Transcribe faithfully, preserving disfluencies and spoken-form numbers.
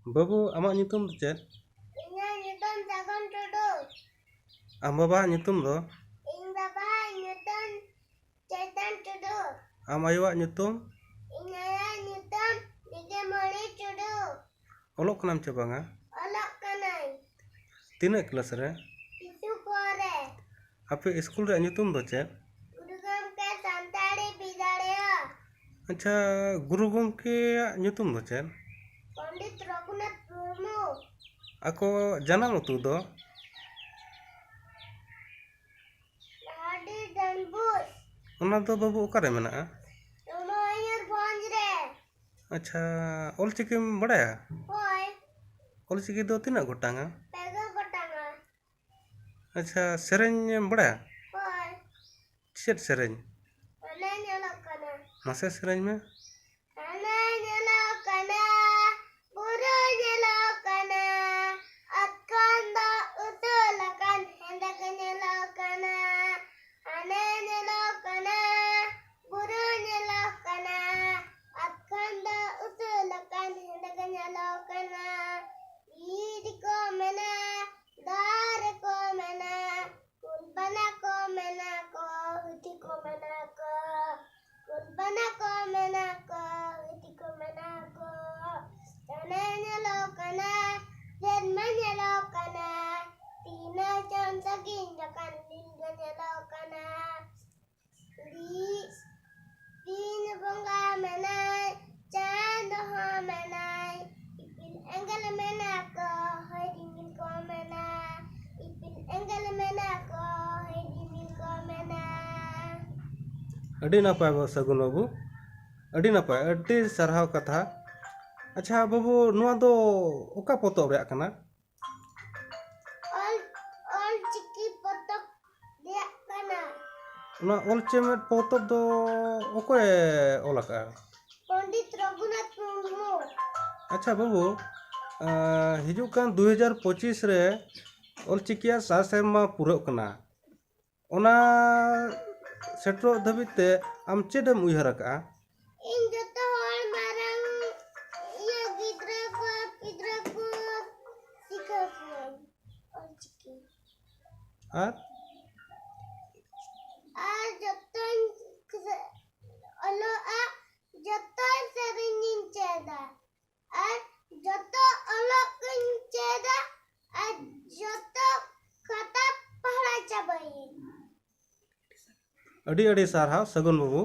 ᱵᱟᱹᱵᱩ, ᱟᱢᱟᱜ ᱧᱩᱛᱩᱢ ᱫᱚ ᱪᱮᱫ? ᱤᱧᱟᱹᱜ ᱧᱩᱛᱩᱢ ᱥᱟᱹᱜᱩᱱ ᱴᱩᱰᱩ᱾ ᱟᱢ ᱵᱟᱵᱟᱣᱟᱜ ᱧᱩᱛᱩᱢ ᱫᱚ? ᱤᱧ ᱵᱟᱵᱟᱣᱟᱜ ᱧᱩᱛᱩᱢ ᱪᱮᱛᱚᱱ ᱴᱩᱰᱩ᱾ ᱟᱢ ᱟᱭᱳᱣᱟᱜ ᱧᱩᱛᱩᱢ? ᱤᱧ ᱟᱭᱳᱣᱟᱜ ᱧᱩᱛᱩᱢ ᱵᱤᱫᱟᱹᱢᱚᱬᱤ ᱴᱩᱰᱩ᱾ ᱚᱞᱚᱜ ᱠᱟᱱᱟᱢ ᱪᱮ ᱵᱟᱝᱟ? ᱚᱞᱚᱜ ᱠᱟᱹᱱᱟᱹᱧ᱾ ᱛᱤᱱᱟᱹᱜ ᱠᱞᱟᱥ ᱨᱮ? ᱠᱤᱪᱷᱩ ᱯᱚᱨᱮ᱾ ᱟᱯᱮ ᱥᱠᱩᱞ ᱨᱮᱭᱟᱜ ᱧᱩᱛᱩᱢ ᱫᱚ ᱪᱮᱫ? ᱜᱩᱨᱩ ᱜᱚᱢᱠᱮ ᱥᱟᱱᱛᱟᱲᱤ ᱵᱤᱫᱽᱫᱟᱞᱚᱭ᱾ ᱟᱪᱪᱷᱟ, ᱜᱩᱨᱩ ᱜᱚᱢᱠᱮᱭᱟᱜ ᱧᱩᱛᱩᱢ ᱫᱚ ᱪᱮᱫ? ᱯᱚᱱᱰᱤᱛ ᱨᱚᱜᱷᱩᱱᱟᱛᱷ ᱢᱩᱨᱢᱩ᱾ ᱟᱠᱚ ᱡᱟᱱᱟᱢ ᱟᱹᱛᱩ ᱫᱚ? ᱰᱟᱦᱟᱨᱰᱤ ᱰᱟᱱᱵᱩᱥ᱾ ᱚᱱᱟ ᱫᱚ ᱵᱟᱹᱵᱩ ᱚᱠᱟᱨᱮ ᱢᱮᱱᱟᱜᱼᱟ? ᱢᱚᱭᱩᱨᱵᱷᱚᱸᱡᱽ ᱨᱮ᱾ ᱟᱪᱪᱷᱟ, ᱚᱞᱪᱤᱠᱤᱢ ᱵᱟᱲᱟᱭᱟ? ᱦᱳᱭ᱾ ᱚᱞᱪᱤᱠᱤ ᱫᱚ ᱛᱤᱱᱟᱹᱜ ᱜᱚᱴᱟᱝᱟ? ᱯᱮ ᱜᱮᱞ ᱜᱚᱴᱟᱝᱟ᱾ ᱟᱪᱪᱷᱟ, ᱥᱮᱨᱮᱧ ᱮᱢ ᱵᱟᱲᱟᱭᱟ? ᱦᱳᱭ᱾ ᱪᱮᱫ ᱥᱮᱨᱮᱧ? ᱚᱱᱮ ᱧᱮᱞᱚᱜ ᱠᱟᱱᱟ᱾ ᱢᱟᱥᱮ ᱥᱮᱨᱮᱧ ᱢᱮ᱾ ᱦᱟᱱᱮ ᱧᱮᱞᱚᱜ ᱠᱟᱱᱟ, ᱵᱩᱨᱩ ᱧᱮᱞᱚᱜ ᱠᱟᱱᱟ, ᱚᱛ ᱠᱷᱚᱱ ᱫᱚ ᱩᱥᱩᱞ ᱟᱠᱟᱱ ᱦᱮᱸᱫᱮ ᱜᱮ ᱧᱮᱞᱚᱜ ᱠᱟᱱᱟ᱾ ᱦᱟᱱᱮ ᱧᱮᱞᱚᱜ ᱠᱟᱱᱟ, ᱵᱩᱨᱩ ᱧᱮᱞᱚᱜ ᱠᱟᱱᱟ, ᱚᱛ ᱠᱷᱚᱱ ᱫᱚ ᱩᱥᱩᱞ ᱟᱠᱟᱱ ᱦᱮᱸᱫᱮ ᱜᱮ ᱧᱮᱞᱚᱜ ᱠᱟᱱᱟ᱾ ᱵᱤᱨ ᱠᱚ ᱢᱮᱱᱟ, ᱫᱟᱨᱮ ᱠᱚ ᱢᱮᱱᱟ, ᱠᱩᱞ ᱵᱟᱱᱟ ᱠᱚ ᱢᱮᱱᱟ ᱠᱚ, ᱦᱩᱛᱤ ᱠᱚ ᱢᱮᱱᱟ ᱠᱚ, ᱠᱩᱞ ᱵᱟᱱᱟ ᱠᱚ ᱢᱮᱱᱟ ᱠᱚ, ᱦᱩᱛᱤ ᱠᱚ ᱢᱮᱱᱟ ᱠᱚ᱾ ᱪᱟᱱᱮ ᱧᱮᱞᱚᱜ ᱠᱟᱱᱟ, ᱥᱮᱨᱢᱟ ᱧᱮᱞᱚᱜ ᱠᱟᱱᱟ, ᱛᱤᱱᱟᱹᱜ ᱪᱟᱸᱫ ᱥᱟᱺᱜᱤᱧ ᱡᱚᱠᱷᱚᱱ ᱫᱤᱱ ᱜᱮ ᱧᱮᱞᱚᱜ ᱠᱟᱱᱟ᱾ ᱫᱤ-, ᱫᱤᱱ ᱵᱚᱸᱜᱟ ᱢᱮᱱᱟᱭ, ᱪᱟᱸᱫᱚ ᱦᱚᱸ ᱢᱮᱱᱟᱭ, ᱤᱯᱤᱞ ᱮᱸᱜᱮᱞ ᱢᱮᱱᱟᱜ ᱠᱚ, ᱦᱚᱭ ᱨᱤᱢᱤᱞ ᱠᱚ ᱢᱮᱱᱟ, ᱤᱯᱤᱞ ᱮᱸᱜᱮᱞ ᱢᱮᱱᱟᱜ ᱠᱚ, ᱦᱚᱭ ᱨᱤᱢᱤᱞ ᱠᱚ ᱢᱮᱱᱟ᱾ ᱟᱹᱰᱤ ᱱᱟᱯᱟᱭ ᱵᱟ-, ᱥᱟᱹᱜᱩᱱ ᱵᱟᱹᱵᱩ, ᱟᱹᱰᱤ ᱱᱟᱯᱟᱭ, ᱟᱹᱰᱤ ᱥᱟᱨᱦᱟᱣ ᱠᱟᱛᱷᱟ᱾ ᱟᱪᱪᱷᱟ ᱵᱟᱹᱵᱩ, ᱱᱚᱣᱟ ᱫᱚ ᱚᱠᱟ ᱯᱚᱛᱚᱵ ᱨᱮᱭᱟᱜ ᱠᱟᱱᱟ? ᱚᱞ, ᱚᱞ ᱪᱤᱠᱤ ᱯᱚᱛᱚᱵ ᱨᱮᱭᱟᱜ ᱠᱟᱱᱟ᱾ ᱚᱱᱟ ᱚᱞ ᱪᱮᱢᱮᱫ ᱯᱚᱛᱚᱵ ᱫᱚ ᱚᱠᱚᱭᱮ ᱚᱞ ᱟᱠᱟᱫᱼᱟ? ᱯᱚᱱᱰᱤᱛ ᱨᱚᱜᱷᱩᱱᱟᱛᱷ ᱢᱩᱨᱢᱩ᱾ ᱟᱪᱪᱷᱟ ᱵᱟᱹᱵᱩ, ᱟᱸ, ᱦᱤᱡᱩᱜ ᱠᱟᱱ ᱫᱩ ᱦᱟᱡᱟᱨ ᱯᱚᱸᱪᱤᱥ ᱨᱮ ᱚᱞ ᱪᱤᱠᱤᱭᱟᱜ ᱥᱟᱭ ᱥᱮᱨᱢᱟ ᱯᱩᱨᱟᱹᱜ ᱠᱟᱱᱟ᱾ ᱚᱱᱟ ᱥᱮᱴᱮᱨᱚᱜ ᱫᱷᱟᱹᱵᱤᱡ ᱛᱮ ᱟᱢ ᱪᱮᱫ ᱮᱢ ᱩᱭᱦᱟᱹᱨ ᱟᱠᱟᱫᱼᱟ? ᱤᱧ ᱡᱚᱛᱚ ᱦᱚᱲ ᱢᱟᱨᱟᱝ ᱤᱭᱟᱹ ᱜᱤᱫᱽᱨᱟᱹ ᱠᱚ, ᱯᱤᱫᱽ-, ᱟᱨ ᱟᱨ ᱡᱚᱛᱚᱧ ᱚᱞᱚᱜᱼᱟ, ᱡᱚᱛᱚ ᱥᱮᱨᱮᱧᱤᱧ ᱪᱮᱫᱟ, ᱟᱨ ᱡᱚᱛᱚ ᱚᱞᱚᱜ ᱠᱚᱧ ᱪᱮᱫᱟ, ᱟᱨ ᱡᱚᱛᱚ ᱠᱷᱟᱛᱟ ᱯᱟᱲᱦᱟᱣ ᱪᱟᱵᱟᱭᱟᱹᱧ᱾ ᱟᱹᱰᱤ ᱟᱹᱰᱤ ᱥᱟᱨᱦᱟᱣ ᱥᱟᱹᱜᱩᱱ ᱵᱟᱹᱵᱩ᱾